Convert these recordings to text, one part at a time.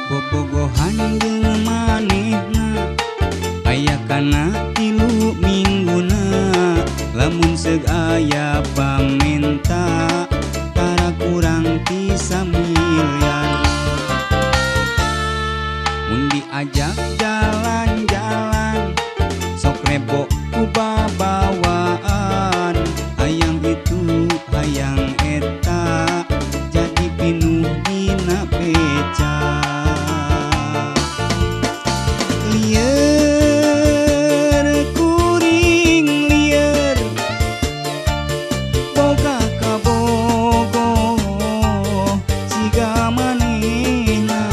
Bobogohan jeung manehna aya kana 3 mingguna, lamun seug aya pamenta tara kurang ti samiliar. Mun diajak jalan-jalan sok rebo ku babawaan, hayang itu hayang eta jadi pinuh dina beca. Lieur kuring lieur boga kabogo siga manehna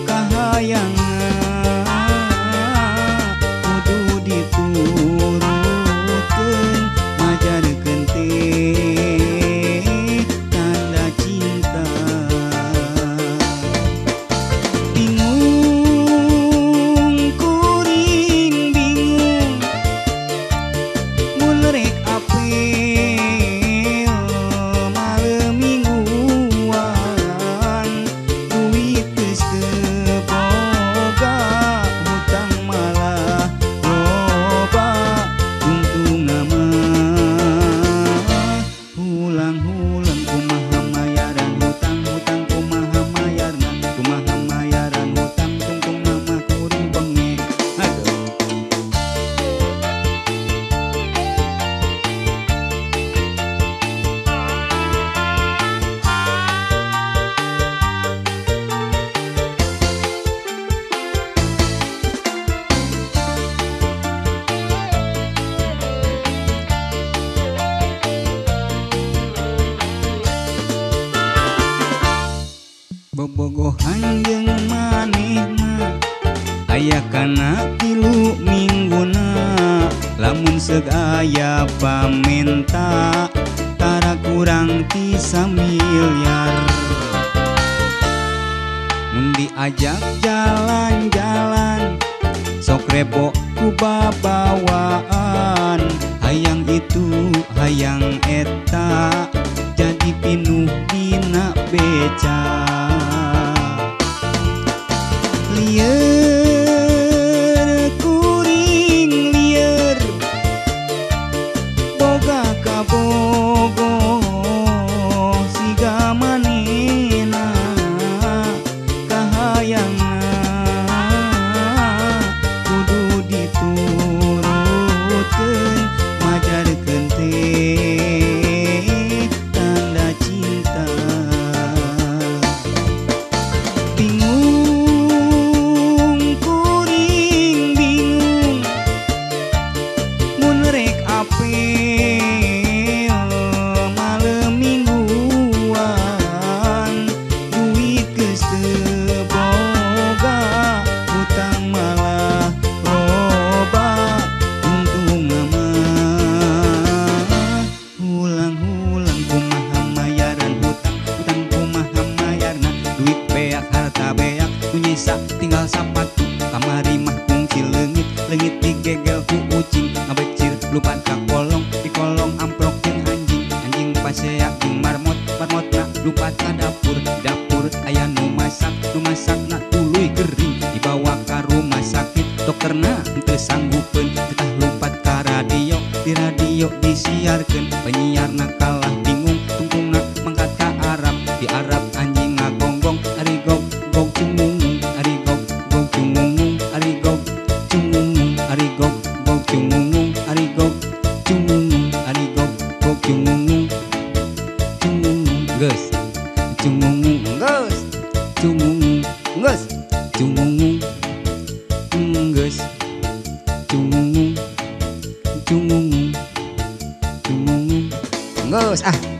kahayangna kudu diturutkeun majarkeun teh tanda cinta. Bingung kuring bingung mun rek apel malem mingguan, duit geus teu boga hutang malah loba, tungtungna mah hulang-hulang kumaha mayaran hutang, hutang kumaha mayarna, kumaha mayaran hutang, tungtungna mah kuring bengek. Aduh. Bobogohan jeung manehna aya kana 3 mingguna, lamun seug aya pamenta tara kurang ti samiliar. Mun diajak jalan-jalan sok rebo ku babawaan, hayang itu hayang eta jadi pinuh dina beca. Lieur kuring lieur boga kabogo siga manehna kahayangna kudu diturutkeun majarkeun teh tanda cinta. Bingung kuring bingung mun rek apel malem mingguan, duit geus teu boga hutang malah loba, tungtungna mah hulang-hulang kumaha mayaran hutang, hutang kumaha mayarna, duit beak harta beak nu nyisa tinggal sapatu, kamari mah kungsi leungit, leungit digegel ku ucing, ngabecir lupat ka kolong, di kolong amprok jeung anjing, anjing pasea jeung marmot, marmotna lupat ka dapur, di dapur aya nu masak, nu masakna tuluy gering, dibawa ka rumah sakit, dokterna henteu sanggupeun, titah lumpat ka radio, di radio disiarkeun, penyiarna kalah bingung, tungtungna mangkat ka Arab, di Arab anjing ngagonggong, ari gog gog cungungung, ari gog gog cungungung, ari gog cungungung, ari gog gog cungungung, ari gog cungungung, ari gog gog cungungung, cungungung geus, cungungung geus, cungungung geus, cungungung geus, cungungung, cungungung, cungungung. Geus ah.